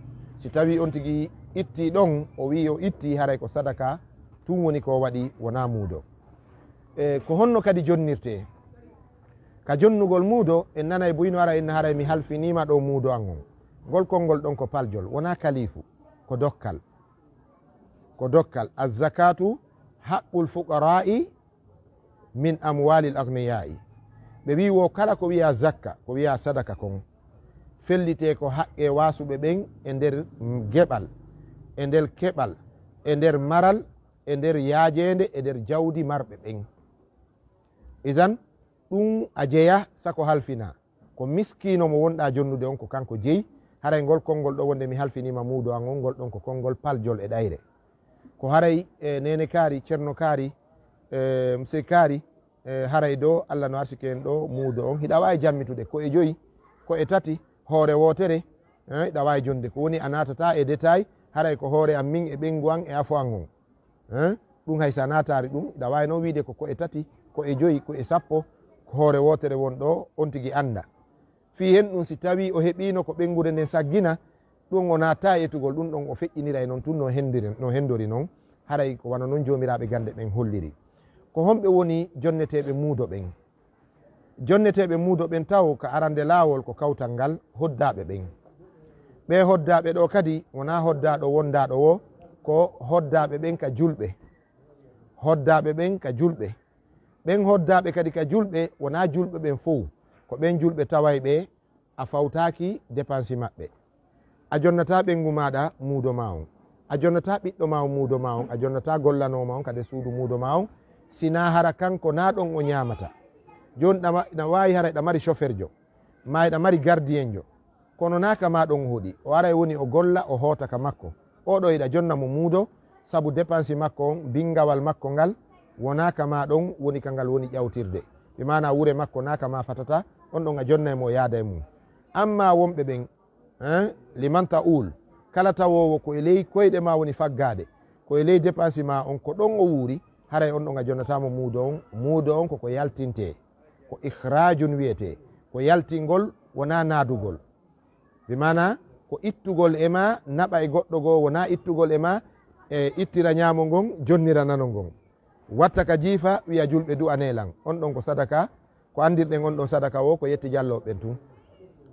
Si tawii on tigi itti ɗon, o wi'i o itti, haray ko sadaka tun woni ko waɗi, wonaa muudo. E ko honno kadi jonnirtee? Ka jonnugol muudo, en nanay buy no ara inna haray mi halfiniima ɗo muudo an on. Ngol konngol ɗon ko paljol, wonaa kalifu, ko dokkal. Ko dokkal. Azzakatu haqqul fuqara'i min amwalil agniyaa'i. Ɓe wi'i wo kala ko wi'a zakka, ko wi'a sadaka kon, fellitee ko haqqe waasuɓe ɓen e nder geɓal, e nder keɓal, e nder maral, e nder yaajeende, e nder jawdi marɓe ɓen. Idan, ɗum a jeya sako halfina. Ko miskiino mo wonɗaa jonnude on, ko kanko jeyi. Haray ngol konngol ɗo wonde mi halfiniima muudo an on, ngol ɗon ko konngol paljol e ɗayre. Ko haray, e, neene kaari, cerno kaari, e, monsieur kaari, e, haray ɗo Alla no arsike en ɗo muudo on. Hiɗa waawi jammitude ko e joyi, ko e tati, hoore wootere, e, hiɗa waawi jonde. Ko woni a naatata e détail, haray ko hoore an min e ɓeyngu an e afo an on. Hein? Ɗum hay sa naataari ɗum, hiɗa waawi noon wiide ko ko'e tati, ko'e joyi, ko'e sappo, ko hoore wootere won ɗo, on tigi annda. Fii hen ɗum, si tawii o heɓiino ko ɓeynguure nden saggina, ɗum o naattaa e etugol ɗum ɗon, o feƴƴiniray noon tun no hendiri, no hendori noon. Haray ko wano noon joomiraaɓe gannde ɓen holliri. Ko homɓe woni jonneteeɓe muudo ɓen? Jonneteeɓe muudo ɓen taw ka arande laawol ko kawtal ngal hoddaaɓe ɓen. Ɓee hoddaaɓe ɗo kadi wonaa hoddaaɗo wondaaɗo wo, ko hoddaaɓe ɓen ka julɓe. Hoddaaɓe ɓen ka julɓe. Ɓen hoddaaɓe kadi ka julɓe wonaa julɓe ɓen fow. Ko ɓen julɓe tawayɓe a fawtaaki depansi maɓɓe. A jonnataa ɓeyngu maaɗa muudo maa on. A jonnataa ɓiɗɗo maa on muudo maa on. A jonnataa gollanoowo maa on ka nder suudu muudo maa on. Sinaa hara kanko naa ɗon o ñaamata. Jooni ɗama, ina waawi hara iɗa mari soferjo, maa iɗa mari gardiyenjo. Kono naa ka maa ɗon o hoɗi. O aray woni o golla, o hoota ka makko. Oo ɗoo iɗa jonna mo muudo, sabu depansi makko on, binngawal makko ngal, wonaa ka maa ɗon woni ka ngal woni ƴawtirde. Bi maanaa wure makko naa ka maa fatata, on ɗon a jonnay mo o yaada e mum. Ammaa wonɓe ɓen, Hein? Liman ta'ul. Kala tawoowo ko e ley koyɗe maa woni faggaade, ko e ley depansi maa on, ko ɗon o wuuri, haray on ɗon a jonnataa mo muudo on. Muudo on ko ko yaltintee, ko ikhraajun wiyetee, ko yaltingol wonaa naadugol. Bi maanaa ko ittugol e maa naɓa e goɗɗo goo, wonaa ittugol e maa e ittira ñaamo ngon, jonnira nano ngon. Watta ka jiifa, wi'a julɓe du'anee lan. On ɗon ko sadaka, ko anndirɗen on ɗon sadaka wo, ko yetti jallooɓe ɓen tun.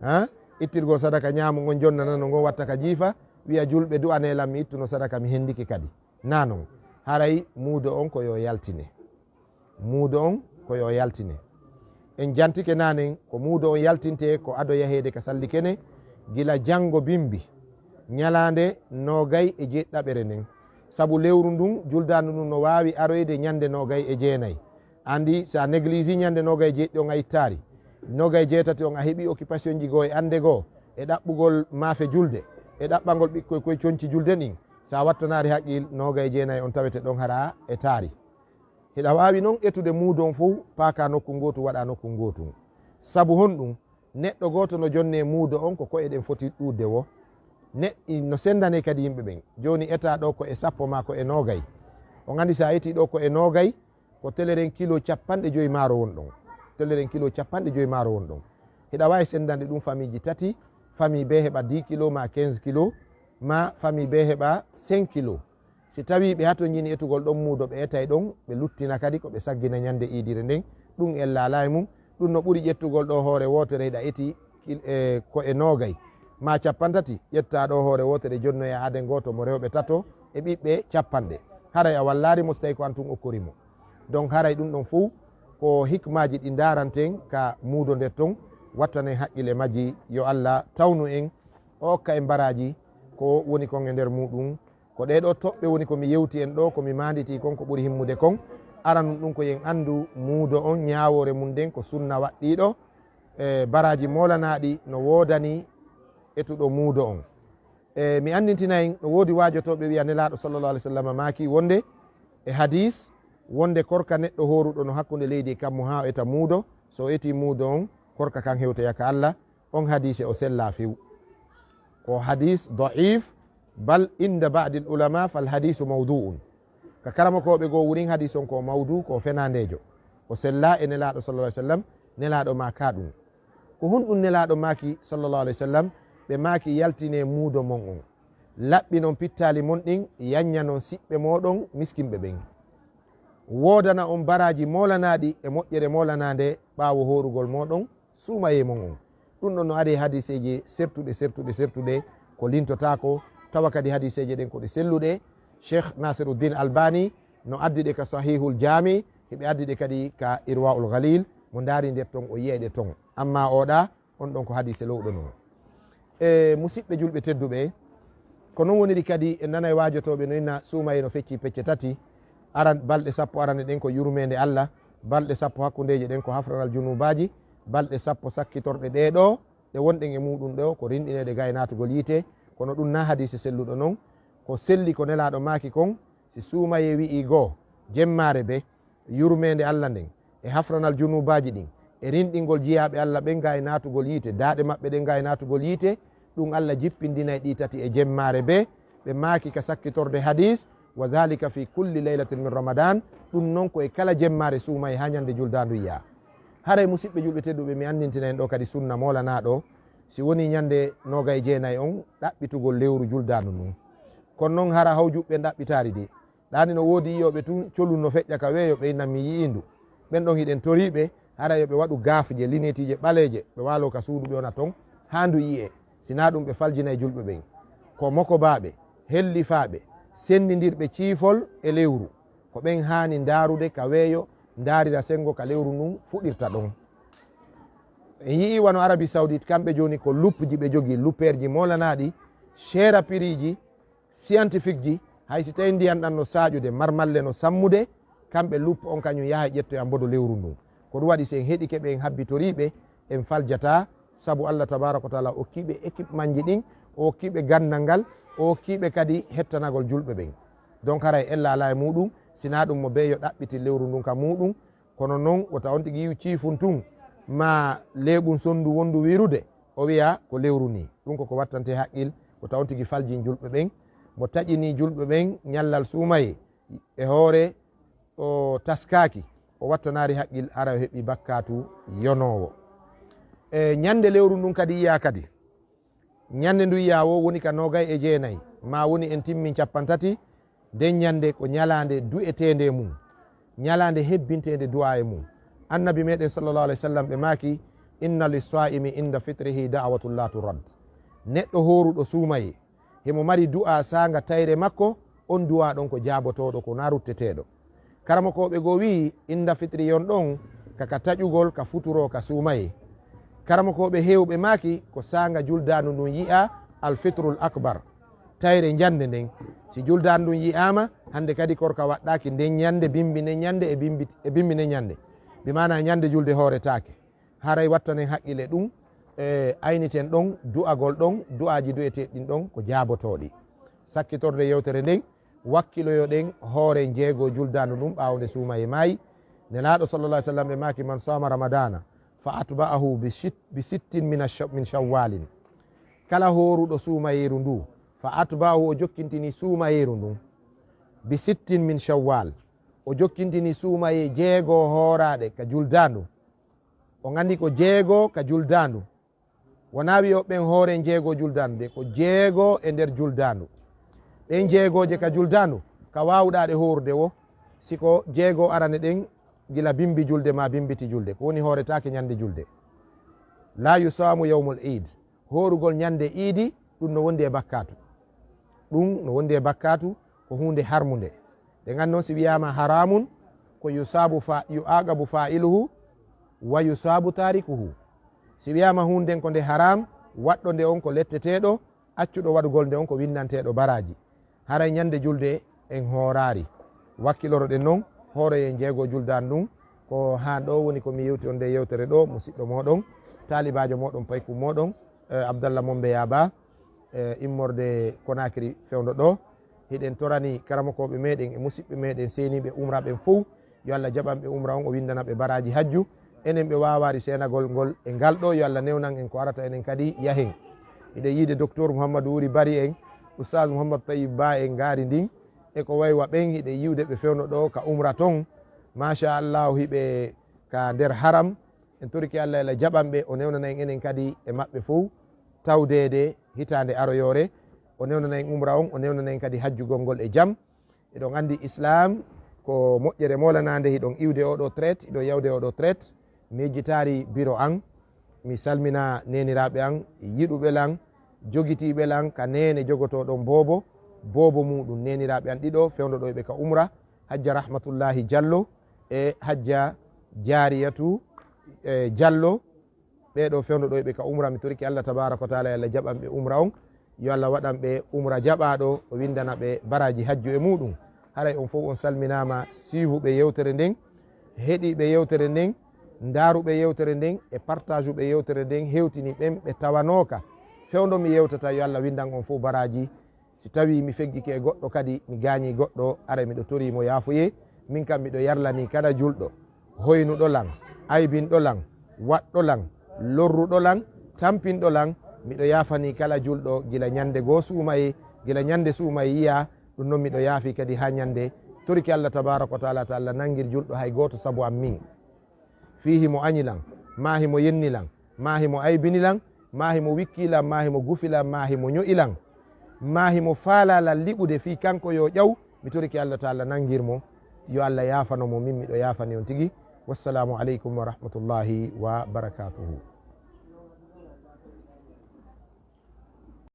Ha? Ittirgol sadaka ñaamo ngon, jonna nano ngon, watta ka jiifa, wi'a julɓe du'anee lan, mi ittuno sadaka, mi hendike kadi. Naa non. Haray muudo on ko yo yaltine. Muudo on ko yo yaltine. En jantike naanen ko muudo on yaltintee ko ado yaheede ka salli kene, gila janngo bimbi, ñalaande noogay e jeeɗiɗaɓere nden. Sabu lewru ndun, juldaandu ndun no waawi aroyde ñande noogay e jeenay. Anndi, so a négligii ñande noogay e jeeɗiɗi on a ittaari, noogay e jeetati on a heɓii occupation ji goo e annde goo, e ɗaɓɓugol maafe julde, e ɗaɓɓangol ɓikkoy koy conci julde ɗin, so a wattanaari haqqil, noogay e jeenay on tawete ɗon hara e taari. Hiɗa waawi non etude muudo on fow, paaka nokku ngootu, waɗa nokku ngootu. Sabu honɗum? Neɗɗo gooto no jonnee muudo on ko ko'e ɗen foti ɗuuɗde wo. Ne-, no senndanee kadi yimɓe ɓen. Jooni etaa ɗo ko'e sappo maa ko'e noogay. On anndi so a etii ɗo ko'e noogay, ko teleren kilo capanɗe jowi maaro won ɗon. Teleren kilo capanɗe jowi maaro won ɗon. Hiɗa waawi senndande ɗum famiiji tati, famille bee heɓa dix kilo maa quinze kilo, maa famille bee heɓa cinq kilo. Si tawii ɓe hatonjini etugol ɗon muudo, ɓe etay ɗon, ɓe luttina kadi ko ɓe saggina ñande iidire nden, ɗum en laalaa e mum. Ɗum no ɓuri ƴettugol ɗo hoore wootere, hiɗa eti kil-, e, ko e noogay maa cappanɗe tati, ƴettaa ɗo hoore wootere, jonnoyaa aden gooto mo rewɓe tato e ɓiɓɓe capanɗe. Haray a wallaari mo si tawii ko an tun okkori mo. Donc haray ɗum ɗon fow ko hikmaaji ɗi ndaaranten ka muudo nder ton, wattanen haqqil e majji. Yo Allah tawnu en, o okka en baraaji ko woni kon e nder muuɗum. Ko ɗee ɗoo toɓɓe woni ko mi yewti en ɗoo, ko mi maanditii kon, ko ɓuri himmude kon. Aranun ɗum ko yo en anndu muudo on, ñaawoore mum nden ko sunna waɗɗiiɗo, e baraaji moolanaaɗi no woodani etuɗo muudo on. E mi anndintina en, no woodi waajotooɓe wi'a Nelaaɗo sallallahu alaihi wasallam maaki wonde e hadiis, wonde korka neɗɗo hooruɗo no hakkunde leydi e kammu haa o eta muudo, so o etii muudo on, korka kan hewtoya ka Allah. On hadiise o sellaa few. Ko hadiis da'if, bal inda ba'dil ulama fal hadiisu mawdu'un. Ka karamokooɓe goo wurin hadiis on ko mawdu, ko fenaandeejo. O sellaa e Nelaaɗo sallallahu alaihi wasallam, Nelaaɗo maakaa ɗum. Ko honɗum Nelaaɗo maaki sallallahu alaihi wasallam? Ɓe maaki yaltinee muudo mon on. Laɓɓinon pittaali mon ɗin, yanyanon siɓɓe mooɗon miskinɓe ɓen. Woodana on baraaji moolanaaɗi e moƴƴere moolanaande ɓaawo hoorugol mooɗon suumayee mon on. Ɗum ɗon no ari e hadiiseeje sertuɗe, sertuɗe, sertuɗe, ko lintotaako, tawa kadi hadiiseeje ɗen ko ɗe selluɗe. Cheikh Nasiruddin Albani no addi ɗe ka Sahihul Jaami, hiɓe addi ɗe kadi ka Irwaul Ghalil, mo ndaari nder ton o yi'ay ɗe ton. Amma oɗa, on ɗon ko hadiise lowɗo non. E musiɓɓe julɓe tedduɓe, ko non woniri kadi en nanay waajotooɓe no inna suumayee no fecci pecce tati. Aran, balɗe sappo arane ɗen ko yurmeende Allah, balɗe sappo hakkundeeje ɗen ko hafranal junuubaaji, balɗe sappo sakkitorɗe ɗee ɗoo, ɗe wonɗen e muuɗum ɗoo, ko rinɗineede gay naatugol yiite. Kono ɗum na hadiise selluɗo non, ko selli ko Nelaaɗo maaki kon, si suumayee wi'i goo, jemmaare bee, yurmeende Allah nden, e hafranal junuubaaji ɗin, e rinɗingol jiyaaɓe Allah ɓen gay naatugol yiite, daaɗe maɓɓe ɗen gay naatugol yiite, ɗum Allah jippindinay ɗi tati e jemmaare bee, ɓe maaki ka sakkitorde hadiis, "Wa dhalika fi kulli laylatin min Ramadan", ɗum non ko e kala jemmaare suumayee haa ñande juldaandu yi'aa. Haray musiɓɓe julɓe tedduɓe, mi anndintina en ɗoo kadi sunna moolanaaɗo, si woni ñande noogay e jeenay on, ɗaɓɓitugol lewru juldaandu ndun. Kono non hara hawjuɓɓe ɗaɓɓitaari de. Ɗaani no woodi yi'ooɓe tun colun no feƴƴa ka weeyo, ɓe inna mi yi'ii ndu. Ɓen ɗon hiɗen toriiɓe, hara yo ɓe waɗu gaafje, lineetiije ɓaleeje, ɓe waaloo ka suudu ɓe wona ton, haa ndu yi'ee. Si naa ɗum ɓe faljinay julɓe ɓen. Ko mokobaaɓe, hellifaaɓe, senndindirɓe ciifol e lewru. Ko ɓen haani ndaarude ka weeyo, ndaarira senngo ka lewru ndun fuɗirta ɗon. En yi'ii wano Arabie Saoudite, kamɓe jooni ko luppji ɓe jogii, luppeerji moolanaaɗi, seera piriiji, scientifique ji, hay si tawii ndiyan ɗan no saaƴude, marmalle no sammude, kamɓe luppe on kañum yaha ƴettoya mbodo lewru ndun. Ko ɗum waɗi si en heɗike ɓe, en habbitoriiɓe, en faljataa, sabu Allah tabaaraka wa taala okkiiɓe équipement ji ɗin, o okkiiɓe ganndal ngal, o okkiiɓe kadi hettanagol julɓe ɓen. Donc haray ella alaa e muuɗum, si naa ɗum mo bee yo ɗaɓɓitin lewru ndun ka muuɗum, kono non wota on tigi yi'u ciifun tun, maa leeɓun sonndu wonndu wiirude, o wi'a ko lewru nii. Ɗum ko ko wattantee haqqil, wota on tigi faljin julɓe ɓen, mo taƴinii julɓe ɓen ñallal suumayee e hoore o taskaaki, o wattanaari haqqil, hara o heɓii bakkaatu yonoowo. E ñande lewru ndun kadi yi'aa kadi. Ñande ndu yi'aa woo woni ka noogay e jeenay, maa woni en timmin cappanɗe tati, nden ñande ko ñalaande du'eteende e mum, ñalaande hebbinteende du'aa e mum. Annabi meɗen sallallahu alayhi wa sallam ɓe maaki, "Inna lis-saa'imi inda fitrihi da'watun la turad." Neɗɗo hooruɗo suumayee, himo mari du'aa saanga tayre makko, on du'aa ɗon ko jaabotooɗo, ko naa rutteteeɗo. Karamokooɓe goo wi'i, inda fitri yon ɗon, ka, ka taƴugol, ka futuro, ka suumayee. Karamokooɓe heewɓe maaki, ko saanga juldaandu ndun yi'aa, al fitrul akbar, tayre njande nden. Si juldaandu ndun yi'aama, hande kadi korka waɗɗaaki nden ñande, bimbi nden ñande e bimbi, e bimbi nden ñande. Bi maanaa ñande julde hooretaake. Haray wattanen haqqile ɗum, e ayniten ɗon du'agol ɗon, du'aaji du'eteeɗi ɗin ɗon ko jaabotooɗi. Sakkitorde yewtere nden, wakkiloyoɗen hoore njeego juldaandu ndun ɓaawo nde suumayee maayi. Nelaaɗo sallallahu alaihi wasallam ɓe maaki, "Man sama ramadana fa atba'ahu bi shit-, bi sittin min ash-, min shawwalin." Kala hooruɗo suumayeeru ndu, fa atba'ahu, o jokkintini suumayeeru ndun, bi sittin min shawwal, o jokkintini suumayee jeego hooraaɗe ka juldaandu. O nganndi ko jeego ka juldaandu. Wonaa wi'o ɓen hoore jeego juldaandu de, ko jeego e nder juldaandu. Ɗen jeegooje ka juldaandu, ka waawuɗaa ɗe hoorude wo, si ko jeego arane ɗen gila bimbi julde maa bimbiti julde, ko woni hooretaake ñande julde. La yusaamu yawmul iid, hoorugol ñande iidi, ɗum no wondi e bakkaatu. Ɗum no wondi e bakkaatu, ko huunde harmunde. Ɗe ngan noon si wiyaama haramun, ko yusaabu fa-, yu'aqabu faa'iluhu wa yusaabu taarikuhu. Si wiyaama huunde nden ko nde haram, waɗɗo nde on ko letteteeɗo, accuɗo waɗugol nde on ko winnanteeɗo baraaji. Haray ñande julde en hooraari. Wakkiloroɗen noon hoore en jeego juldaandu ndun. Ko haa ɗo woni ko mi yewti on nde yewtere ɗo, musiɗɗo mooɗon, taalibaajo mooɗon, paykum mooɗon, eh, Abdallah Mombe Yaaba, eh, immorde Conakry fewndo ɗo. Hiɗen torani karamokooɓe meɗen e musiɓɓe meɗen seeniiɓe umra ɓen fow, yo Allah jaɓan ɓe umra on, o winndana ɓe baraaji hajju. Enen ɓe waawaari seenagol ngol e ngal ɗo, yo Allah newnan en ko arata enen kadi yahen. Hiɗen yiide Docteur Mouhamadou Wuri Bari en, Oustaz Mouhamadou Tayyib Ba en ngaari ndin, e ko waywa ɓen, hiɗen yiwde ɓe fewndo ɗo ka umra ton. Machallahu, hiɓe ka nder haram. En torike Allah, Allah jaɓan ɓe, o newnana en enen kadi e maɓɓe fow tawdeede hitaande aroyoore. o newnana en umra on, o newnana en kadi hajjugol ngol e jam. Eɗon anndi Islam ko moƴƴere moolanaande, hiɗon iwde oɗo traite, hiɗon yawde oɗo traite. Mi yejjitaari biro an, mi salmina neeniraaɓe an yiɗuɓe lan, jogitiiɓe lan ka neene jogotooɗon boobo, boobo muuɗum, neeniraaɓe an ɗiɗo fewndo ɗo ɓe ka umra, Hajja Rahmatullahi Jallo e Hajja Jariyatu, e, Jallo. Ɓee ɗo fewndo ɗo ɓe ka umra, mi torike Allah tabaraka wa taala, yo Allah jaɓan ɓe umra on, yo Allah waɗan ɓe umra jaɓaaɗo, o windana ɓe baraaji hajju e muuɗum. Haray on fof on salminaama, siihuɓe yewtere nden, heɗiiɓe yewtere nden, ndaaruɓe yewtere nden e partageuɓe yewtere nden, hewtini ɓen ɓe tawanooka. Fewndo mi yewtata, yo Allah windan on fof baraaji. Si tawii mi feggike e goɗɗo kadi, mi gaañii goɗɗo, aray miɗo torii mo yaafoyee, min kam miɗo yarlanii kala julɗo, hoynuɗo lan, aybinɗo lan, waɗɗo lan, lorruɗo lan, tampinɗo lan, miɗo yaafanii kala julɗo gila ñande goo suumayee, gila ñande suumayee yiyaa, ɗum non miɗo yaafii kadi haa ñande. Torike Allah tabaraka wa taala, ta Allah nanngir julɗo hay gooto sabu an min. Fii himo añi lan, maa himo yenni lan, maa himo aybini lan, maa himo wikkii lan, maa himo gufi lan, maa himo ño'i lan, maa himo faalaa lan liɓude fii kanko yo ƴaw, mi torike Allah taala nanngir mo. Yo Allah yaafano mo, min miɗo yaafani on tigi. Wassalaamu aleykum wa rahmatullahi wa barakatuhu.